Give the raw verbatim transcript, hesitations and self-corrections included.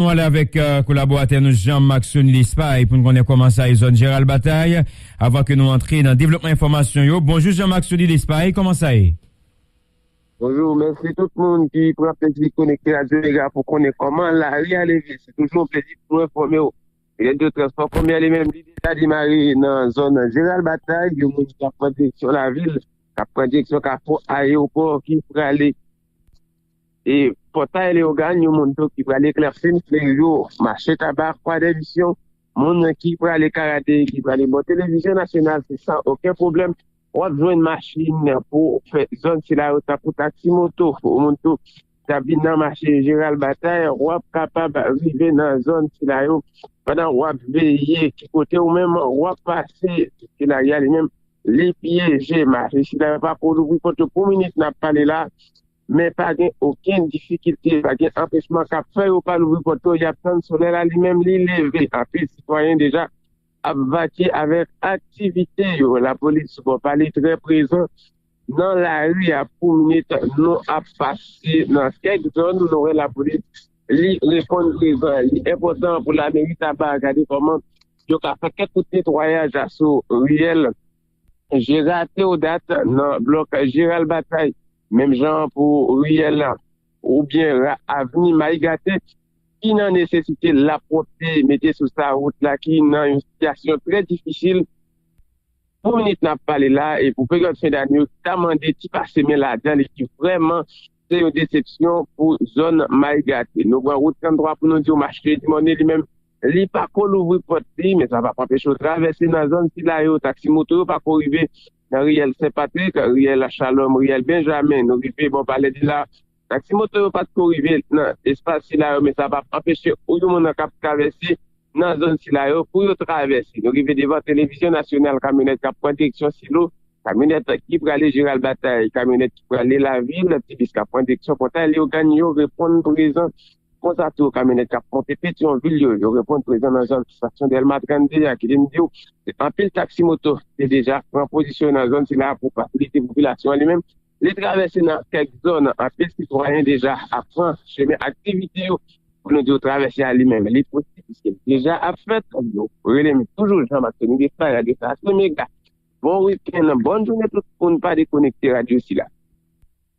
Nou ale avèk euh, kolaboratè nou Jean Maxony Despay pou n konnen kòman sa ye zòn Jeral Batay. Avan ke nou antre nan devlopman enfòmasyon yo, bonjou Jean Maxony Despay, kòman sa ye? Bonjou, mèsi tout moun ki pran plezi konekte Radyo Mega pou konnen kòman lari a leve. Se toujou yon plezi pou nou enfòme w. Direktè transpò Konmè li menm li deja demare nan zòn Jeral Batay, yon moun k ap pran direksyon lavil, k ap pran direksyon Kafou Ayewopò ki prale e Pòtay Leyogàn, yon moun tou ki prale Klèfin, Fleyo, mache Taba, Kwadèmisyon, moun ki prale Karate, ki prale bò televizyon nasyonal, se san okenn pwoblèm. W ap jwenn machin pou fè zòn sila yo tankou taksi moto, ou moun tou k ap vin nan mache Jeral Batay, w ap kapab rive nan zòn sila yo pandan w ap veye ki kote ou menm w ap pase, sila yo li menm li pyeje. Mache sila yo pa ko louvri pòt yo pou minit n ap pale la, men pa gen okenn difikilte, pa gen anpechman k ap fè yo pa louvri pòt yo, y ap tann solèy la li menm li leve. Anpil sitwayen deja ap vakye avèk aktivite yo. Lapolis bò pa li trè prezan nan lari a pou minit nou ap pase nan kèk zòn, nou wè lapolis li reponn prezan. Li enpòtan pou lameri Taba gade kòman yo ka fè kèk kout netwayaj asou riyèl Jera Teodat nan blòk Jeral Batay, menm jan pou riyèl oubyen ra-, avni Mayigate, ki nan nesesite lapwòpte, mete sou sa wout la ki nan yon sitiyasyon trè difisil. Pou minit n ap pale la e pou peryòd fen dane yo, ta mande ti pase men ladan li ki vrèman se yon desepsyon pou zòn Mayigate. Nou pran wout trannntwa pou nou di w mache Jedi Mòne li menm, li pa ko louvri pòt li, men sa p ap anpeche w travèse nan zòn sila yo. Taksi moto yo pa ko rive nan riyèl Sen Patrik, riyèl Chalòm, riyèl Benjamen. Nou rive bò Palè de la, taksi moto yo pa t ko rive nan espas sila yo, men sa p ap anpeche ou yon moun nan k ap travèse nan zòn sila yo pou yo travèse. Nou rive devan televizyon nasyonal, kamyonèt k ap pran direksyon Silo, kamyonèt ki prale Jeral Batay, kamyonèt ki prale lavil, ti bis k ap pran direksyon Pòtay Leyogàn yo reponn prezan. Konsa tou, kamyonèt k ap monte Petyonvil yo, yo reponn prezan nan zòn estasyon Dèlma trannde a, kite m di w, se anpil taksi moto te deja pran pozisyon nan zòn sila pou fasilite popilasyon an li menm. Li travèse nan kèk zòn, anpil sitwayen deja ap pran chemen aktivite yo. Pou nou di w travèse a li menm, li posib, piske l deja ap fèt. Nou rele m toujou Jean Maxony Despay, radyo sa se Mega. Bon wikenn, bòn jounen tout moun, pa dekonekte radyo sila.